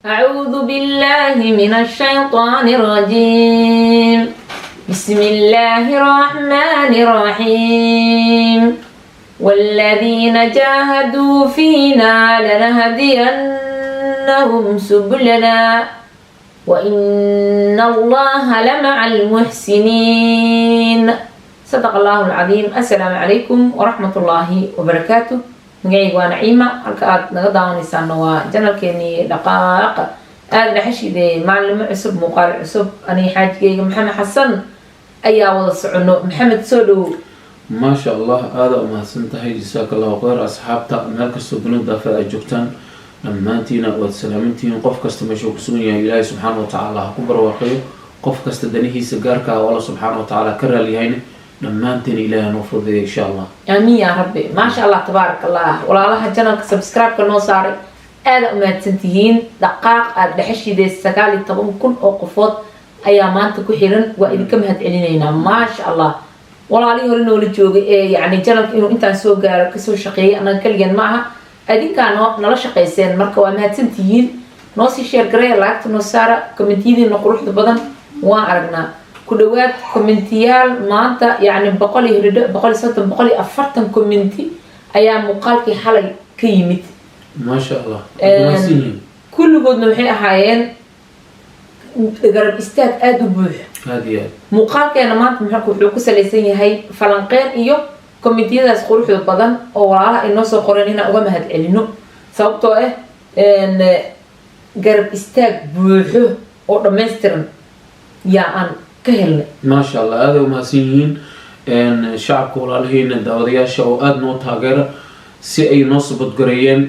أعوذ بالله من الشيطان الرجيم. بسم الله الرحمن الرحيم. والذين جاهدوا فينا لنهدينهم سبلنا وإن الله لمع المحسنين. صدق الله العظيم. السلام عليكم ورحمة الله وبركاته. Magacayga waa Naciima, halka aad naga daawanaysaana waa channelkeenii Dhaqaaqa Aada Dhexashide. Maalimo cusub, muuqaal cusub. Aniga xaajigayga Maxamed Xasan ayaa wada socono. Maxamed, soo dhowow. Maasha Allah, aada u mahadsan tahay, jasaaka Allahu khayr. Asxaabta meel kastoo dunida daafeed aad joogtaan, dhammaantiina waad salaamantihiin. Qof kasta meeshuu ku sugan yahay, Ilaahay subxaana watacaala ha ku barwaaqeeyo. Qof kasta danihiisa gaarka ah oo Alla subxaana watacaala ka raaliyahayna, dhammaantiin Ilaahay hanoo fududeeya, insha Allah. Aamiin yaa Rabbi. Maasha Allah, tabaarak Allah. Walaalaha channelka subscribe-ka noo saaray, aada u mahadsan tihiin. Dhaqaaq Aada Dhexashiday 19,000 oo qofood ayaa maanta ku xiran. Waa idinka mahad celinaynaa, maasha Allah. Walaalihii hore noola joogay ee yacni channelka inuu intaan soo gaaro kasoo shaqeeyay, annaga keligeen ma aha, adinkaa noo nala shaqayseen. Marka waa mahadsan tihiin. Noo sii share gareeya, lacagta noo saara, commentiyadiina quruxda badan waan aragnaa. Ku dhawaad commentiyaal maanta yacni 100 iyo hidho, 130, 140 commenti ayaa muuqaalkii xalay ka yimid. Maasha Allah, waad mahadsan yihiin. Kulligoodna waxay ahaayeen garab istaag aada u buux. Aada iyo aad. Muuqaalkeena maanta muxuu wuxuu ku salaysan yahay falanqeen iyo commentiyadaas quruxda badan oo walaalaha ay noo soo qoreen inaan uga mahad celino, sababtoo ah garab istaag buuxo oo dhammaystiran yaa aan ka helnay. Maasha Allah, aada u mahadsan yihiin shacabka walaalahiina, daawadayaasha oo aada noo taageera, si ay noo sabadgareeyeen.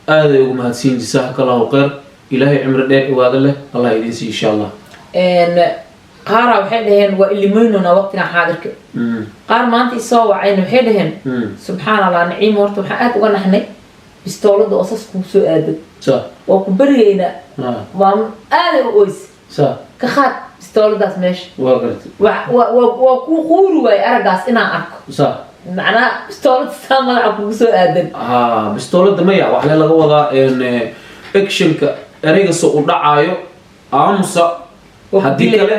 Aaday ugu mahadsan yihiin, jasaaka Allahu khayr. Ilaahay cimri dheer, cibaado leh Allah idiin siiyo, insha Allah. Qaaraa waxay dhaheen waa ilimeynona waqtigan xaadirka. Qaar maanta isoo wacayna waxay dhaheen, "Subxaan Allah, Naciimo, horta waxaan aada uga naxnay bistoolada oo sas kugu soo aado. Waa ku baryaynaa." Waa aaday u oys. "Ka qaad bistooladaas meesha." Waa gartay. Waa kuu quuri waaye araggaas inaan arko. Macnaha bistoolada saa madaxa kugu soo aadan. Ha, bistoolada maya, waxaa laga wadaa actionka ereyga soo u dhacaayo, aamusa. Waa ku haddii dilaya. Kale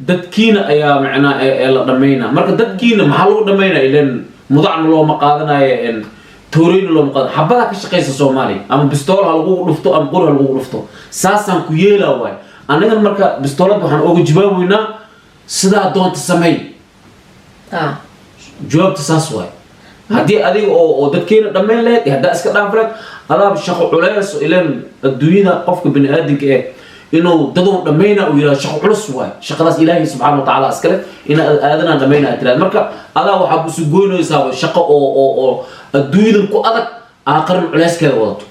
dadkiina ayaa macnaa ee la dhamaynaa. Marka dadkiina maxaa lagu dhamaynaa? Ilan mudacna looma qaadanayo, tooreyna looma qaadan, xabadaa ka shaqaysa Soomaaliya. Ama bistool ha lagugu dhufto ama qori ha lagugu dhufto, saasaan ku yeelaa waay. Annagan marka bistoolad waxaan ooga jawaabeynaa, sidaa doonta sameey. Jawaabta saas waay. Haddii adiga oo dadkeena dhammayn lahayd iyo haddaa iska dhaaf lahayd, adaaba shaqo culeys. Ilan adduunyada qofka bini aadamka eh inuu dadow dhammayna uu yidhahdo shaqo culus waay. Shaqadaas Ilaahay subxaana wa tacaala iskale ina aadanaan dhammayna aad tiraahdo. Marka adaa waxaad isu goynaysaaba shaqo oo adduunyadan ku adag, aaqarin culeyskeeda wadato.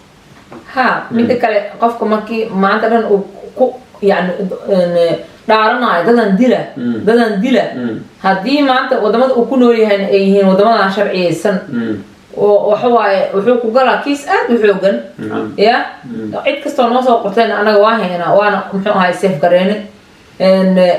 Ha, midda kale, qofka markii maanta dhan uu ku yani dhaaranayo dadan dila, dadan dila, haddii maanta wadamada uu ku nool yahayna ay yihiin wadamadan sharciyeysan, oo waxa waaye wuxuu ku galaa kiis aada u xoogan. Ya, cid kastoo noo soo qortayna anaga waa haynaa, waana muxuu ahay save gareene.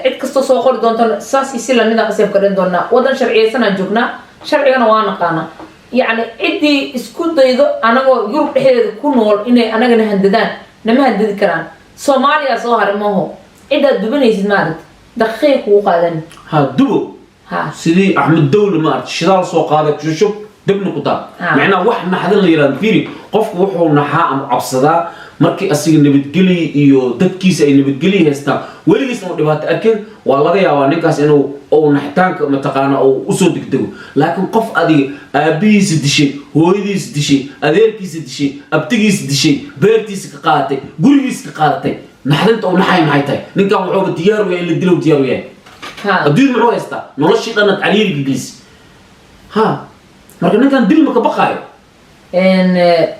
Cid kastoo soo qori doontana saas iyo si lamid aan save gareyn doonaa. Wadan sharciyeysanaan joognaa, sharcigana waa naqaanaa. Yacni ciddii isku daydo anagoo Yurub dhexdeeda ku nool inay anagana handadaan, nama handadi karaan. Soomaaliya soo haray maaho. Ciddaad dubanaysid maaragta daqiiqay kugu qaadan. Ha, dubo. Sidii Axmed Dawle, maarata, shidaal soo qaaday, kushub, dibna ku taa. Macnaha wax naxdin la yidhahdo, fiiri, qofku wuxuu naxaa ama cabsadaa markii asiga nabadgelya iyo dadkiisa ay nabadgelya haystaan, weligiisna uu dhibaato arkin. Waa laga yaabaa ninkaas inuu uu naxitaanka mataqaana uu usoo degdego. Laakiin qof adiga aabihiisa dishay, hooyadiisa dishay, adeerkiisa dishay, abtigiisa dishay, beertiisa ka qaadatay, gurigiisa ka qaadatay, naxdinta uu naxay maxay tahay? Ninkan wuxuuba diyaar u yahay in la dilo, diyaar u yahay. Adduunyada muxuu haystaa? Noloshii dhanad cariiriga gelis. Ha, marka ninkan dil ma ka baqaayo.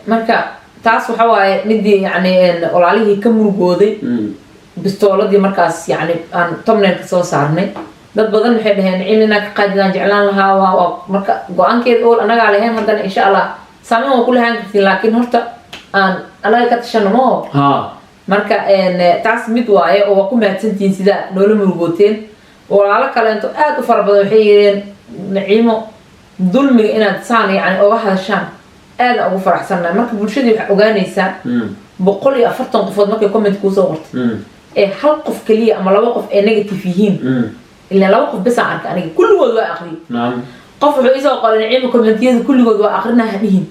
Marka taas waxa waaye midii yani walaalihii ka murugooday bistooladii markaas yani aan thumbnailka soo saarnay. Dad badan waxay dhaheen, "Nicim, inaa ka qaadidaan jeclaan lahaa." Waa marka go-aankeeda ool annagaa lahayn. Haddana insha Allah saameyn waa ku lahaan kartiin, laakiin horta aan annaga ka tashano maho. Marka taas mid waaye oo waa ku mahadsantihiin sidaa noola murugooteen. Walaalo kaleento aada u fara badan waxay yidheen, "Naciimo, dulmiga inaad saan yani oga hadashaan aada ugu faraxsannahay." Marka bulshadii waxay ogaanaysaa. 140 qofood markay comment kuusoo qortay, ee hal qof keliya ama laba qof ay negative yihiin, ilaa laba qof besaan arka aniga, kulligood waa aqriyay. Qof wuxuu isoo qoray, "Naciima, commentiyada kulligood waa aqrinaha dhihin."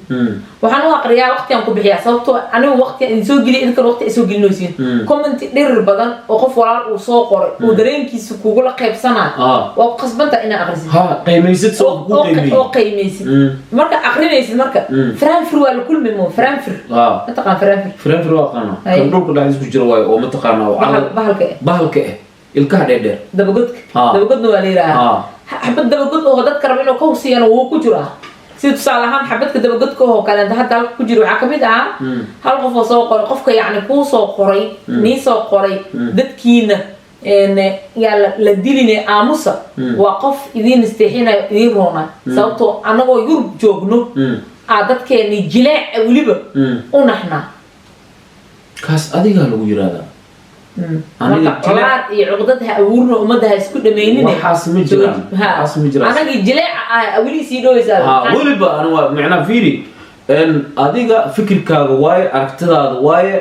Waxaan u aqriyaa waqtigaan ku bixiyaa, sababtoo anigu waqtigaan idin soo geliya, idinkan waqti ay soo gelinaysiin. Comment dhirir badan oo qof walaal uu soo qoray uu dareenkiisa kugula qaybsanayo, waa ku qasbantaha inaad aqrisid. Ha qiimaysid, soo ku qiimeeyey. Oo qiimaysid. Marka aqrinaysid, marka faraanfir waa la kulmi mo faraanfir. Mataqaan faraanfir? Firaanfir waa aqaana. Hay. Kan dhulka dhexdiisa ku jira waayo oo mataqaana oo Bahalka eh. Bahalka eh, ilkaha dheerdheer. Dabagodka. Dabagodna waa la yidhaahaa. Xabad dabagod oo dadka raba inuu ka husiyana wuu ku jiraa. Sida tusaale ahaan xabadka dabagodka oo kaleenta hadda halka ku jira waxaa kamid ahaa hal qof oo soo qoray, qofka yacni kuu soo qoray, nii soo qoray, "Dadkiina yaa la diline aamusa," waa qof idiin isteexinayo, idiin roona, sababtoo annagoo Yurub joogno aa dadkeeni jileeca weliba u naxnaa. Kaas adigaa lagu yiraahdaa. Aniga Marka colaad iyo cuqdad ha abuurno, ummadda ha isku dhamaynine. Waxaas ma jiraan. Waxaas ma jiraan. Anagii jileeca ah weli sii dhoweysaa. Ha, weliba ana waa macnaa fiiri en adiga fikirkaaga waaye, aragtidaada waaye.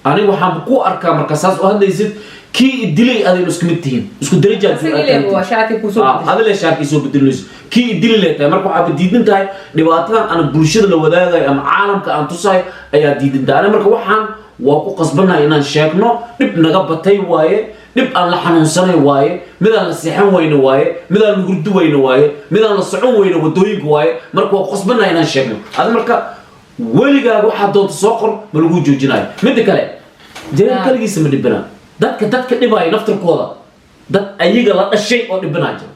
Aniga waxaan ku arkaa marka saas u hadlaysid kii dilay adaynu isku mid tihiin, isku darajaad. Isaga ilaa waa shaati kusoo bedeshay. Adile shaarkii soo bedelinayso kii idili leh tahay. Marka waxaaba diidan tahay dhibaatadan aan bulshada la wadaagayo ama caalamka aan tusayo ayaa diidan tahay. Aniga marka waxaan waa ku qasbanahay inaan sheegno. Dhib naga batay waaye, dhib aan la xanuunsanay waaye, mid aan la seexan weyne waaye, mid aan la hurdi weyne waaye, mid aan la socon weyne wadooyinka waaye. Marka waa ku qasbanahay inaan sheegno. Adi marka weligaaga waxaa doonta soo qor, ma lagu joojinayo. Midda kale, jareer kaligiisa ma dhibina. Dadka dhibaayo naftirkooda dad ayaga la dhashay oo dhibinaa jira.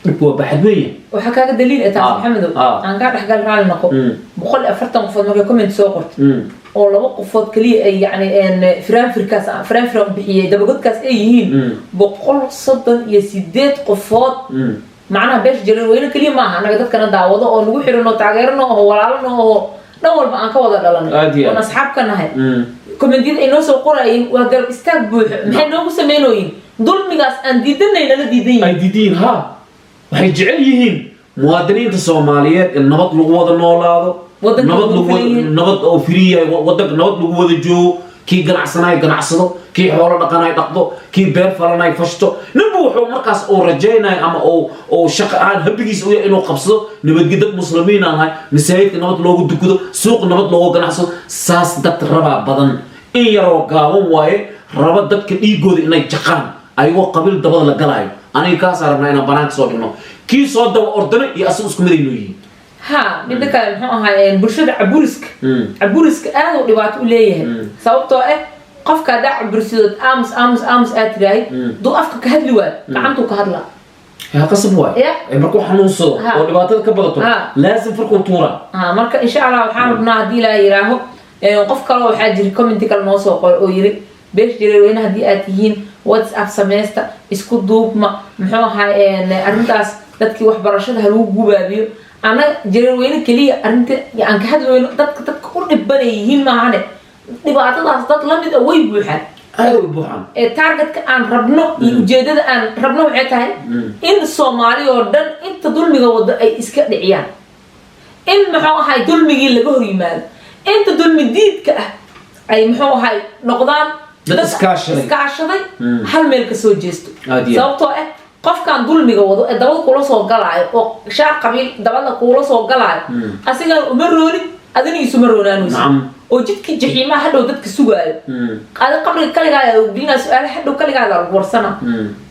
Dhibku waa baxad weyn. Waxaa kaaga daliil ah taas, Maxamedow, aan kaa dhexgal, raali noqo. 140 qofood markay comment soo qorto oo laba qofood kaliya ay yacni firaanfirkaas, firaanfir bixiyay, dabagodkaas ay yihiin, 138 qofood, macnaha beesha jareer weyne keliya maaha, annaga dadkana daawado oo nagu xiran oo taageerano oo walaalano oo dhan walba aan ka wada dhalanay Aad iyo aad. oon asxaab ka nahay, commentiyada ay noo soo qorayeen waa garab istaag buuxo. Maxay noogu sameynooyin? Dulmigaas aan diidanay nala diidan yihin. Ay diidiin ha, waxay jecel yihiin muwaadiniinta Soomaaliyeed in nabad lagu wada noolaado. Waddanka nabad lagu lagu filan yahay. Nabad oo free yahay waddanka, nabad lagu wada joogo, kii ganacsanayo ganacsado, kii xoolo dhaqanayo dhaqdo, kii beer falanayo fashto, ninba wuxuu markaas uu rajaynayo ama uu shaqo ahaan habigiisa u yahay inuu qabsado. Nabadge dad muslimiin aan nahay, masaajidka nabad loogu dukado, suuq nabad loogu ganacsado, saas dad rabaa badan. In yaroo gaaban waaye raba dadka dhiigooda inay jaqaan ayagoo qabiil dabada la galaayo. Aniga kaasaa rabnaa inaan banaanka soo dhigno. Kii soo daba ordana iyo asagu isku mid aynoo yihiin. Ha, midda kale, muxuu ahaa, bulshada caburiska, caburiska aad uu dhibaato u leeyahay, sababtoo ah qofka haddaa cabursidood aamus, aamus, aamus aad tiraahid, duu afka ka hadli waayo, gacantuu ka hadlaa. Yaa qasab waay. Ee markuu xanuunsado oo dhibaatada ka badato, laasim farkuu tuuraa. Ha, marka insha Allah waxaan rabnaa haddii Ilaaha yiraaho, qof kale waxaa jira comment kale noo soo qoray oo yiri, "Beesha jareerweyne haddii aad tihiin, WhatsApp sameysta, isku duubma, muxuu ahaa, arrintaas dadkii waxbarashada ha lagu gubaabiyo." Annaga jareerweyne keliya arrinta aan ka hadlayno, dadka u dhibanay yihiin maahane, dhibaatadaas dad lamid a way buuxaan. Aad u buuxaan. Ee targetka aan rabno iyo ujeedada aan rabno waxay tahay in Soomaali oo dhan inta dulmiga wado ay iska dhiciyaan, in muxuu ahay dulmigii laga hor yimaado, inta dulmi diidka ah ay muxuu ahay noqdaan Dad iskaashaday. Iskaashaday, hal meel ka soo jeesto. Aad iyo aad. Sababtoo ah qofkan dulmiga wado ee dabada kula soo galaayo oo shaar qabiil dabada kuula soo galaayo, asigana uma roonin, adina isuma roonaanayso, oo jidkii jaxiimaha hadhow dadka sugaayo, adi qabriga kaligaa gelinaa, su-aala hadhow kaligaada lagu warsana.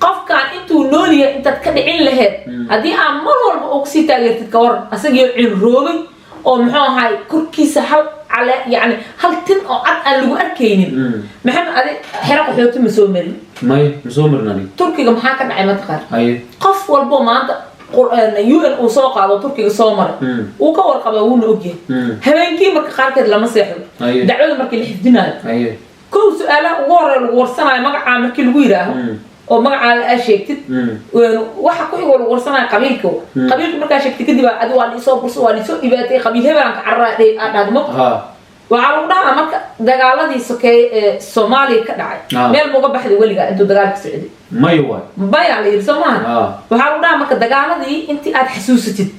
Qofkan intuu nool yahay intaad ka dhicin laheyd, haddii aan mar walba oo kusii taageertid, ka waran asagii cilroobay oo muxuu ahay korkiisa hal cale, yacni hal tin oo cad aan lagu arkaynin? Maxamed, adi xero qaxooti ma soo marin? May, ma soo marin aniga. Turkiga maxaa ka dhacay mataqaan? Haye. Qof walbo maanta UN uu soo qaado Turkiga soo maray, wuu ka warqabaa, wuuna ogyahay. Habeenkii marka qaarkeed lama seexdo. Dacwada markii la xifdinayo, kow su-aalaha ugu horeeya lagu warsanayo magacaa markii lagu yidhaaho, oo magacaa aa sheegtid, waxa ku xigoo lagu warsanayo qabiilka. Qabiilka markaa sheegtid kadib, adi waa liisoo burso, waa liisoo dhibaatay, qabiil hebelaan ka cararaa aad dhahdo ma, waxaa lagu dhahaa marka dagaaladii sokeeye ee Soomaaliya ka dhacay meel muga baxday weligaa intuu dagaalka socday? May waay. Bayaa la yidhi, soo maaha? Waxaa lagu dhahaa marka dagaaladii intii aad xasuusatid.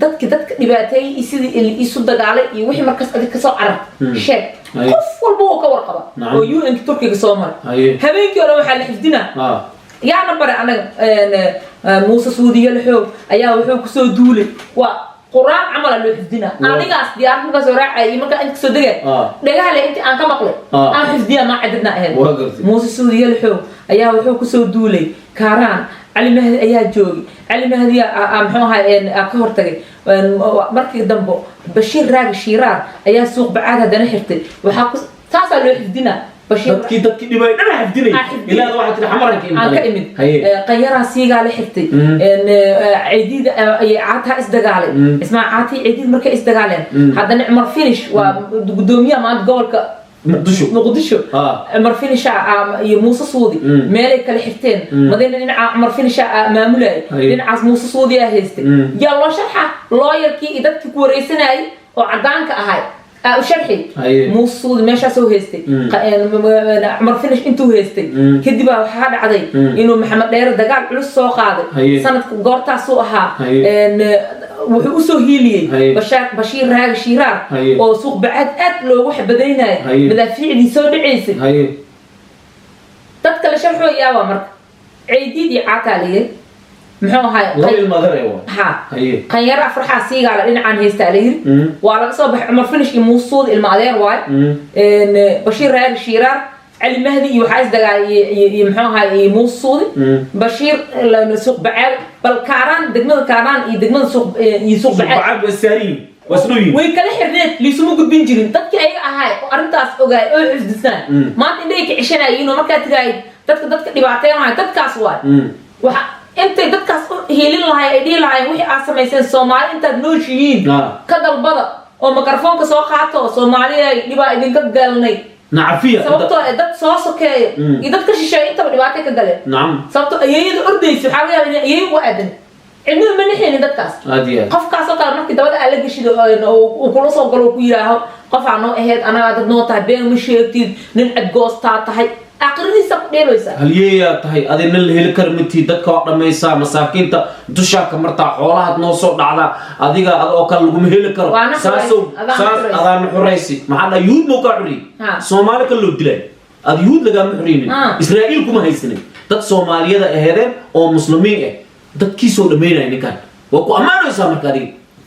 Dadki dadka dhibaateeyey iyo sidii isu dagaalay iyo wixii markaas adig kasoo carartay sheeg. Qof walba wuu ka warqaba oo UN Turkiga soo maray. Habeenkii oo dhan waxaa la xifdinaa, yaana bare anaga Muuse Suudiye Laxoog ayaa wuxuu kusoo duulay, waa qur-aan camala loo xifdinaa. Anigaas diyaarad markaa soo raacay iyo markaa inta kasoo degay, dhagaha le intii aan ka maqlay aan xifdiyaa, maa cadadna ahayd. Muuse Suudiye Laxoog ayaa wuxuu kusoo duulay Kaaraan, Cali Mahdi ayaa joogay, Cali Mahdi muxuu ahay ka hortagay. Markii dambe Bashiir Raagi Shiiraar ayaa Suuq Bacaad haddana xirtay. Waxaa ku saasaa loo xifdinaa. Dadkii dhibay dhan xifdinay ilaa waxaa tiri Xamaranka. Aan ka imid, Qanyaraa siigaa la xirtay, Ciidiida iyo Caataa isdagaalay, Ismaa Caati Ciidiid markay isdagaaleen, haddana Cumar Finish waa gudoomiyaha maanta gobolka Muqdisho. Muqdisho. Cumar Finisha iyo Muuse Suudi meelay kala xirteen, Madiina dhinaca Cumar Finisha maamulayay, dhinacaas Muuse Suudi aa haystay. Yaa loo sharxa looyarkii iyo dadkii ku wareysanayay oo cadaanka ahay u sharxi. Muuse Suudi meeshaasoo haystay, Cumar Finish intuu haystay kadibaa waxaa dhacday inuu Maxamed Dheere dagaal culus soo qaaday. Sanadka goortaasuu ahaa wuxuu usoo hiiliyey Bashiir Raaga Shiiraar oo Suuq Bacaad aad loogu xabadaynayay, madaafiicdii soo dhacaysay. Dadka la sharxooyaaba marka Ceydiid iyo Caataa layiri, muxuu ahay, ha, Qanyaro Afraxaa siigaala dhinacaan haystaa la yiri. Waa laga soo baxay. Cumar Finish iyo Muusuud ilma adeer waay. Bashiir Raagi Shiiraar, Cali Mahdi iyo waxaa isdagaal iyo muxuu ahay iyo Muuse Suudi, Bashiir Suuq Bacaad, bal Kaaraan, degmada Kaaraan iyo degmada Suuq iyo Suuq Bacaad way kala xirneed, liisuma gudbin jirin. Dadkii ayaga ahay oo arrintaas ogaay oo xifdisnaan maanta indhahay ka ceshanayiin oo markaa tiraahid dadka dhibaateynaya dadkaas waay, waxa intay dadkaas u hiilin lahay ay dhihi lahaayeen wixii aad samayseen Soomaali intaad nooshihiin ka dalbada oo mikrofoonka soo qaato oo Soomaaliya dhibaa idinka galnay. Nacafiya. Sababtoo ee dad soo sokeeya iyo dad ka shisheeya intaba dhibaatay ka galeen. Sababtoo ayeeyada ordaysa waxaa laga yaaba inay ayeeyo uga aadan cidnaba ma nixaynin dadkaas. Aad iyo aad. Qofkaasoo kale markii dabada aad la geshid uu kula soo galo, ku yidhaaho qofaa noo ahayd, anagaa dad noo tahay, been ma sheegtid, nin cadgoostaa tahay, aqradiisa ku dheelaysaa. Halyeeyaa tahay, adina la heli kara matii, dadka waa dhammaysaa, masaakiinta dushaa ka martaa, xoolahaad noo soo dhacdaa, adiga ad oo kale laguma heli karo. Saasow saas adaana xuraysi. Maxaa dhaa, Yuhuud mau kaa xuriyey? Soomaali kale loo dilay, ad Yuhuud lagaama xuriynin, Israa'iil kuma haysanin, dad Soomaaliyada aheedeen oo Muslimiin ah dadkiisoo dhammaynaya. Ninkan waa ku ammaanaysaa. Marka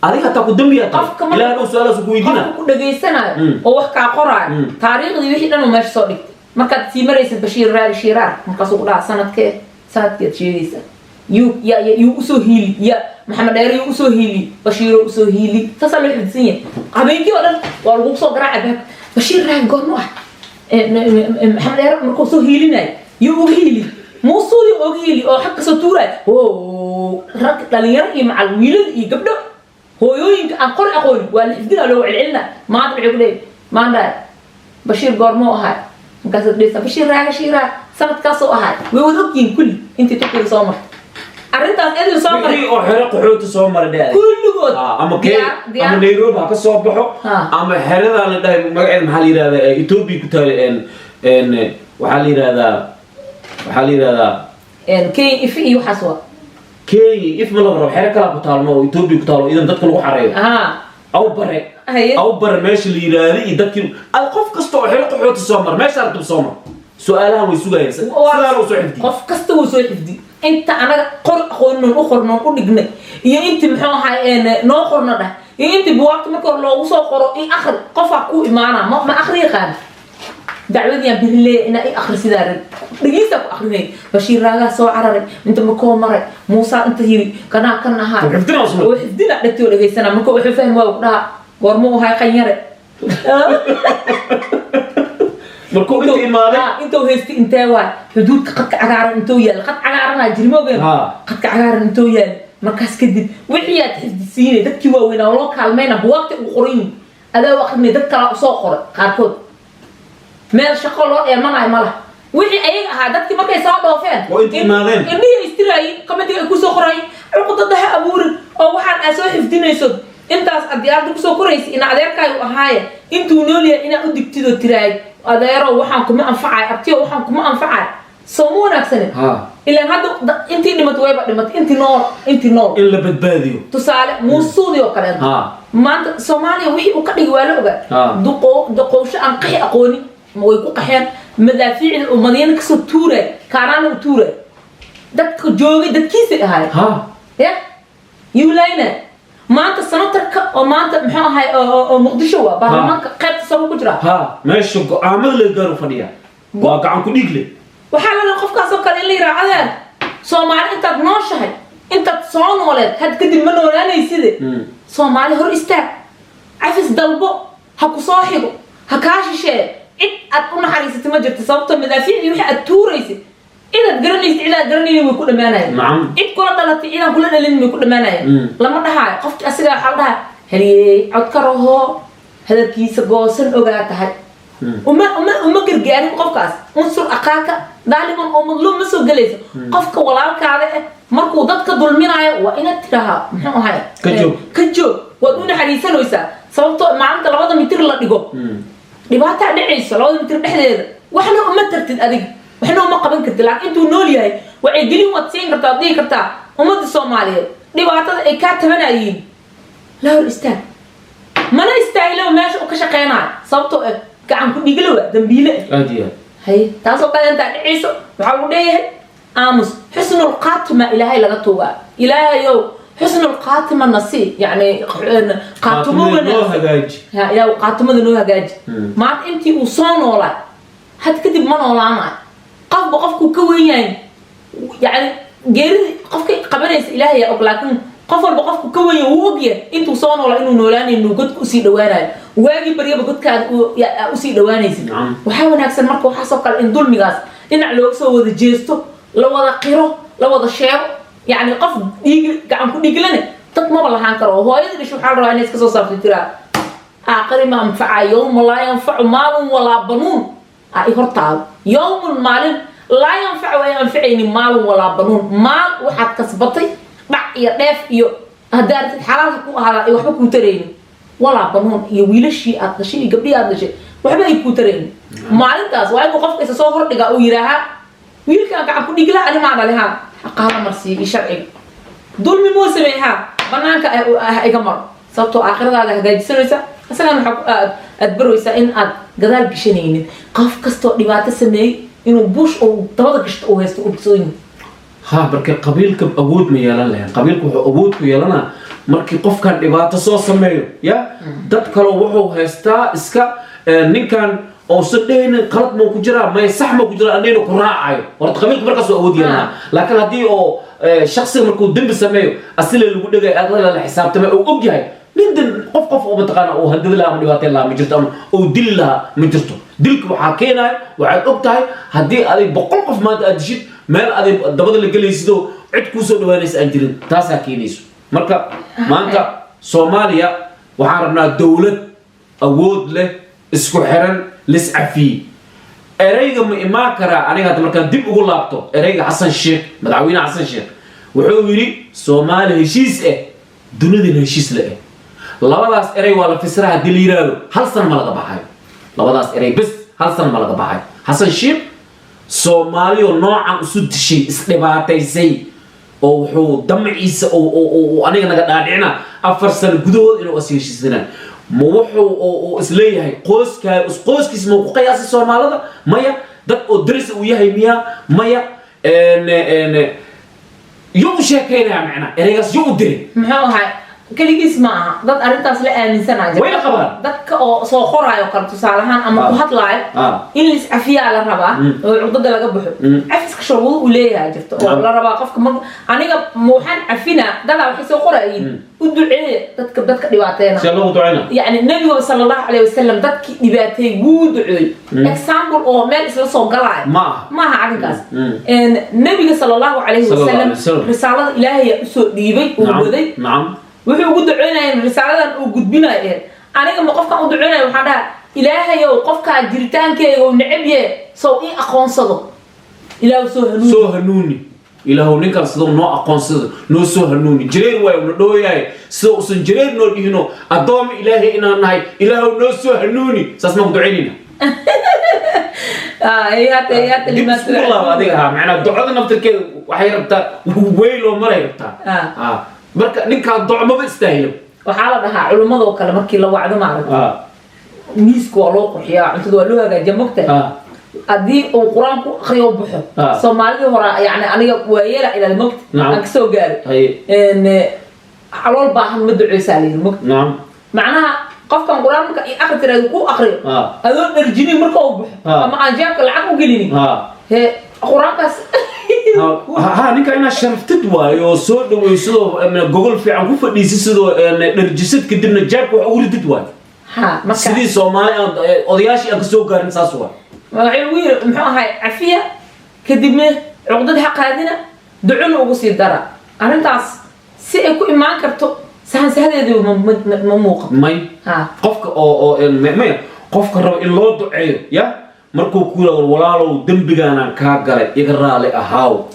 adiga hataa ku dambiyaa tahay, Ilaah dhow su-aalaas ku weydiina. Qofka ku dhageysanayo oo wax kaa qoraayo, taariikhdii wixii dhan uu meesha soo dhigtay. Markaad sii maraysid Bashiir Raagi Shiiraar, markaasuu ku dhaha sanadkee, sanadkeed sheegaysaa, yuu ya yuu usoo hiili, ya Maxamed Dheere yuu usoo hiili, Bashiiro usoo hiili. Saasaa loo xifdisan yahay. Habeenkii oo dhan waa lagu soo garaaca baabka. Bashiir Raagi goormu ah, Maxamed Dheere markuu soo hiilinayo yuu uga hiili, Muusuudi uga hiili oo xag kasoo tuuraay, rag dhalinyaro iyo macal wiilal iyo gabdho, hooyooyinka aan qori aqoonin, waa la xifdinaa, loogu celcelina. Maanta waxay ku leeyahay maandhaay Bashiir goormuu ahay? Markaasaad dhehaysaa Bashiir Raaga Shiiraar sanadkaasoo ahay. Way wada ogyihiin kulli intii Turkiga soo martay arrintaas idil soo maray. Oo xero qaxooti soo maray dhe. Kulligood. Ama ke ama Nairobi ha ka soo baxo, ama xeradaa la dhahay magaceeda maxaa la yihahdaa, Ethiopia ku taala, waxaa la yihahdaa, waxaa la yihahdaa Kenya If iyo waxaas waa. Kenya If ma la rabo, xero kalaa ku taalno oo Ethiopia ku taalo idan dadka lagu xareeyo. Aw bare, aw bare meesha la yiraahdo iyo dadkii ad qof kasta oo xero qaxooti soo mar, meesha aragtib soo mar, su-aalahan way sugayaan, sidaan uu soo xifdiyey. Qof kasta wuu soo xifdi. Inta anaga qor aqoonon u qornoon u dhignay iyo inti muxuu ahay noo qorno dhah iyo inti buwaagta marka hore loogu soo qoro i akri, qofaa ku imaana ma akri yaqaan, dacwadiyaan biri leeya inaa i akri sidaa rab dhagiisaa ku akrinay. Bashiir Raagaa soo cararay, inta makoo maray, Muusaa inta yiri kanaa kan ahaa. Oo xifdina dhagtoo dhageysana. Marka wuxuu fahmi waa ku dhahaa goormuu ahay Qanyare? Markuu inta imaaday. Intuu haystay intee waay? Xuduudka qadka cagaaran intuu yaal, qad cagaaranaa jirmoogeen, qadka cagaaran intuu yaal. Markaas kadib wixii aad xifdisiinay dadkii waaweynaa oo loo kaalmayna buwaagta ugu qoran adaa u akrinay, dad kalaa usoo qoray qaarkood, meel shaqo loo dheemanayo ma laha. Wixii ayaga ahaa dadkii markay soo dhoofeen oo inta imaadeen indhihii istiraayeen, commentiga ay kusoo qoraayeen cuqdada ha abuurin oo waxaan aad soo xifdinayso intaas aad diyaaradda kusoo koraysa ina adeerkaayu ahaaye intuu nool yahay inaad u digtid oo tiraahid adeero waxaan kuma anfacay, abtiyo waxaan kuma anfacay, soo ma wanaagsanin? Ha. Ilaan hadda intii dhimatay wayba dhimatay, intii nool, intii nool in la badbaadiyo. Tusaale Muusuudi oo kaleeto. Maanta Soomaaliya wixii uu ka dhigi waa la ogaa. Duqo duqowsho aan qaxi aqoonin ma way ku qaxeen madaafiicda uu Madiina kasoo tuuray, Kaaraana u tuuray, dadka joogay dadkiisay ahaay. Ya yuulayna maanta senatorka oo maanta muxuu ahay oo Muqdisho waa baarlamaanka qaybta soo ku jira. Ha, meesha go-aamada la gaaro fadhiya waa gacan ku dhiig leh. Waxaa la rabaa qofkaas oo kale in la yidhaha, adeer, Soomaali intaad nooshahay, intaad soo nooleed, had kadib ma noolaanayside. Soomaali hor istaag, cafis dalbo, ha ku soo xigo, ha kaa shisheeye. Cid aad u naxariisatay ma jirto, sababtoo madaafiicdii wixii aad tuuraysid cidaad garanaysid, cidaad garanaynin way ku dhammaanayaan. Cid kula dhalatay, cidaan kula dhalin way ku dhammaanayaan. Lama dhahaayo qofki asiga, waxaa la dhahaa haliyey cod ka raho, hadalkiisa goosan ogaa tahay. Uma gargaarin qofkaas. Unsur akhaaka daaliman oo madluum ma soo gelayso. Qofka walaalkaada eh markuu dadka dulminaayo waa inaad tirahaa, muxuu ahay, Ka joog. Ka joog. Waad u naxariisanaysaa, sababtoo maalinta 2da mitir la dhigo dhibaataa dhacayso 2da mitir dhexdeeda. Waxna uma tartid adiga, waxna uma qaban kartid, laakiin intuu nool yahay wacyigelin waad siin kartaa, waad dhihi kartaa ummadda Soomaaliyeed dhibaatada ay kaa tabanayiin la hor istaag. Mana istaagilo meesha uu ka shaqeynayo, sababtoo ah gacan ku dhigla waa dambiile. Aad iyo aad. Haye, taasoo kale intaa dhacayso waxaa lagu leeyahay aamus. Xusnul khaatima Ilaahay laga tuugaa. Ilaahayow, xusnul khaatima nasii, yacni qaatumo Khaatimada noo wanaagsan hagaaji. Ha, Ilaahu qaatumada noo hagaaji. Maanta intii uu soo noolaa had kadib ma noolaanayo. Qofba qofkuu ka weyn yahay, yacni geerida qofkay qabanaysa Ilaahay yaa og, laakiin qof walba qofku ka weyn yahay wuu ogyahay intuu soo noolaa inuu noolaanayo, inuu godka usii dhawaanayo. Waagii baryaba godkaada usii dhawaanaysid. Waxaa wanaagsan marka waxaasoo kale in dulmigaas dhinac looga soo wada jeesto, la wada qiro, la wada sheego. Yacni qof dhiig gacan ku dhiiglane dad maba lahaan karo. Oo hooyada dhashay waxaa la rabaa inay iska soo saarto, tiraa aakhiri ma anfaca, yawma laa yanfacu maalun walaa banuun aa i hortaado, yawmun maalin laa yanfacu ay anficaynin maalun walaa banuun. Maal waxaad kasbatay, dhac iyo dheef iyo haddaa aragtid xalaalka ku ahaada ay waxba kuu taraynin, walaa banuun iyo wiilashii aad dhashay iyo gabdhihii aad dhashay waxba ay kuu taraynin maalintaas. Waa inuu qofka isa soo hordhigaa uu yidhaahaa, wiilkaan gacan ku dhigla ani maa dhali, haa, xaqaala marsiiyo iyo sharciga. Dulmi muu sameey? Haa, banaanka ah iga maro, sababtoo aakhiradaada hagaajisanaysa, isagana waxaa aad baraysaa in aad gadaal gashanaynin. Qof kastoo dhibaato sameeyey inuu buush uu dabada gashto uu haysto ogsoon yahay. Ha, marka qabiilka awood ma yeelan lahayn. Qabiilka wuxuu awood ku yeelanaa markii qofkan dhibaato soo sameeyo ya dad kaloo wuxuu haystaa iska ninkan uusan dhehaynin qalad mau ku jiraa, may sax mau ku jiraa, aan dhehaynin, ku raacayo. Horta qabiilka markaasuu awood yeelanaa, laakiin haddii oo shaksiga markuu dembi sameeyo asile lagu dhegay, adala la xisaabtamay, uu og yahay nin dan qof oo mataqaana uu handadi lahaa ama dhibaateyn lahaa ma jirto, ama uu dili lahaa ma jirto. Dilka waxaa keenaya waxaad og tahay haddii adig 100 qof maanta aad dishid, meel adig dabada la gelaysidoo cid kuusoo dhawaanaysa aan jirin, taasaa keenayso. Marka maanta Soomaaliya waxaan rabnaa dowlad awood leh, isku xiran, liscafiyey. Ereyga ma imaan karaa? Aniga hadda markaan dib ugu laabto ereyga Xasan Sheekh, madaxweyne Xasan Sheekh wuxuu yidhi Soomaali heshiis ah, dunidana heshiis la ah. Labadaas erey waa la fisiraa. Haddii la yidhaahdo hal san ma laga baxayo labadaas erey bes, hal san ma laga baxayo. Xasan Sheekh Soomaaliyo noocan isu dishay, isdhibaataysay, oo wuxuu damaciisa oo aniga naga dhaadhicina 4 sano gudahood inuu is heshiisanaa, ma wuxuu oo isleeyahay qoyskaa qoyskiis ma ku qiyaasay Soomaalida? Maya. Dad oo daris uu yahay miya? Maya. Yo u sheekaynaya macnaa ereygaas yo u diray? Muxuu ahay, keligiis ma aha dad arrintaas la aaminsanaya. Way la qabaan. Dadka oo soo qoraayo kale tusaale ahaan ama ku hadlaayo in lis cafiyaa la rabaa oo cuqdada laga baxo. Cafiska shuruudo uu leeyahay jirto oo la rabaa qofka ma aniga ma waxaan cafinaa. Dadaa waxay soo qorayiin, u duceeya dadka dhibaateena. See loogu ducayna? Yani nabiga sala Allahu calayhi wasalam dadkii dhibaateey wuu duceeyey. Example oo meel isla soo galaayo Ma aha. Maaha arrinkaas. Nabiga sala Allahu calayhi Sala Allahu wasalam calayhi wasallam. risaalada Ilaahay usoo dhiibay uu waday. Wuxuu ugu duceynaya risaaladan uu gudbinayo ahayd. Aniga ma qofkaan u duceynaya waxaan dhahaa, Ilaahayow, qofkaa jiritaankeyga uu necab yahe sow ii aqoonsado, Ilaahu soo hanuuni. Soo hanuuni Ilaahow, ninkan siduu noo aqoonsado noo soo hanuuni. Jareer waayo na dhooyahay, sida usan jareer noo dhihino, addooma Ilaahay inaan nahay, Ilaahow noo soo hanuuni, saas maan ku ducaynayna. Hayaata Dib limaa iskugu laabo adiga. Ha, macnaa ducada naftirkeeda waxay rabtaa weyloo maray rabtaa. Marka ninkaa duco maba istaahilo. Waxaa la dhahaa culimmadoo kale markii la wacdo, maaragta, miiska waa loo qurxiyaa, cuntada waa loo hagaajiya, mogta. Haddii uu Qur-aan ku akriyo oo baxo, Soomaalidii hore, yani aniga waayeela ilaali, mogta, aan kasoo gaaray, calool baahan ma duceysaa la yiri, mogta. Macnaha qofkan Qur-aan marka i akri tiraahdo ku akriyo, adoo dharjinin marka uu baxo, ama aan jeebka lacag u gelinin, hee, Qur-aankaas. Ha, ninka inaad sharaftid waayo oo soo dhawaysadoo gogol fiican ku fadhiisid, sidoo dharjisid, kadibna jeebka wax ugu ridid waayo. Ha, marka Sidii Soomaali aan odayaashii aan kasoo gaarin saas waay. Waxay ugu yiri, muxuu ahay, cafiya, kadibna cuqdad ha qaadina, ducona ugu sii dara. Arrintaas si ay ku imaan karto sahansahdeedu ma muuqato. May. Ha. Qofka oo maya, qofka raba in loo duceeyo ya, markuu ku yidhahdo, "Walaalow, dembigaanaan kaa galay, iga raali ahaaw,"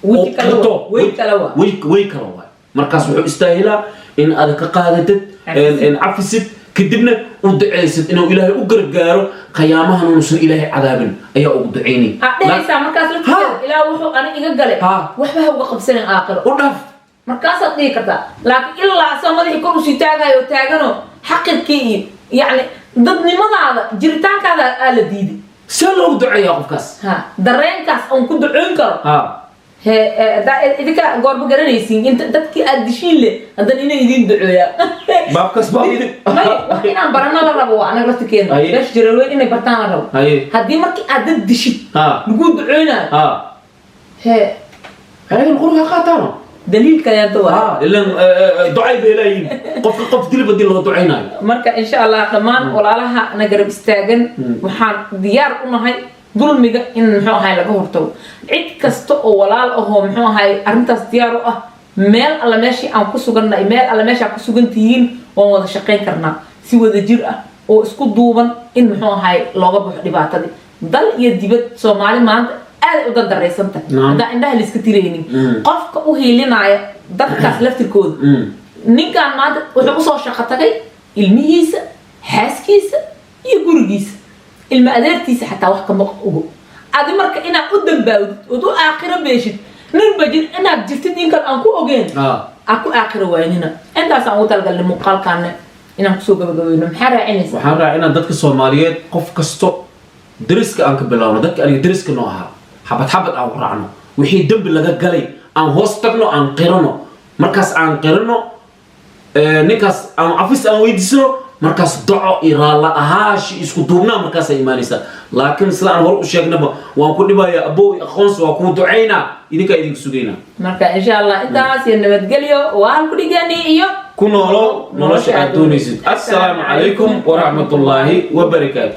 Weji oo kale qirto, wa way kale wa way kale waay. Markaas wuxuu istaahilaa in aad ka qaadatid, Cafisid. Cafisid, kadibna u ducaysid inuu Ilaahay u gargaaro, qiyaamahan uusan Ilaahay cadaabin ayaa ugu ducaynay. Aad dhehaysaa markaas laftigeeda, "Ilaah, wuxuu ani iga galay waxba ha uga qabsanin aakhiro." U dhaaf. Markaasaad dhihi kartaa, laakiin ilaa asoo madaxii kor usii taagayo taaganoo xaqirkii iyo yacni dadnimadaada, jiritaankaada aa la diiday. See loogu duceeyaa qofkaas? Ha, dareenkaas oon ku ducoyn karo. He, idinka goorma garanaysiin inta dadkii aad dishiin leh haddana inay idiin duceeyaa? Baabkaas baab idin. May, wax inaan barano la rabo waa anaga laftirkeena. Beesha Jareerweyn inay bartaan la rabo. Haddii markii aad dad dishid lagu duceynayo, he, Ayagan qurga qaataano. Daliil kaleento waa. Ha, ilan ducay bay leeyihiin qofka qof dilib hadii loo ducaynayo. Marka insha Allah dhammaan walaalaha na garab istaagan, waxaan diyaar u nahay dulmiga in, muxuu ahay, laga hortago. Cid kasta oo walaal ahoo, muxuu ahay, arrintaas diyaar u ah, meel alla meeshii aan ku sugannahay, meel alla meesha ku sugan tihiin, waan wada shaqayn karnaa si wada jir ah oo isku duuban in, muxuu ahay, looga baxo dhibaatadii. Dal iyo dibad, Soomaali maanta aad u dardaraysan tahay, haddaan indhaha la iska tiraynin. Qofka u hiilinaya dadkaas laftirkooda, ninkan maanta wuxuu usoo shaqo tagay ilmihiisa, xaaskiisa iyo gurigiisa, ilma adeertiisa xataa wax kama ogo. Adi marka inaad u dambaawdid ood u aakhiro beeshid, ninba jir inaad jirtid ninkan aan ku ogeyn, aa ku aakhiro waynina. Intaasaan ugu talagalnay muuqaalkaana inaan kusoo gabagabayno. Maxaa raacinaysa? Waxaan raacinaa dadka Soomaaliyeed, qof kasto deriska aan ka bilaawno, dadka aniga deriska noo ahaa, xabad xabad aan ku raacno, wixii dembi laga galay aan hoos tagno, aan qirano. Markaas aan qirano, ninkaas aan cafis aan weydiisano, markaas doco iyo raalla ahaashi isku duubnaa markaasay imaanaysaa. Laakiin sida aan hore u sheegnaba, waan ku dhibayaa abow aqoonsi, waa kuu ducaynaa, idinkaa idinka sugaynaa. Marka insha Allah intaas iyo nabadgelyo waa halku dhigani iyo ku noolow nolosha aad doonaysid. Assalaamu calaykum waraxmatullaahi wabarakaatu.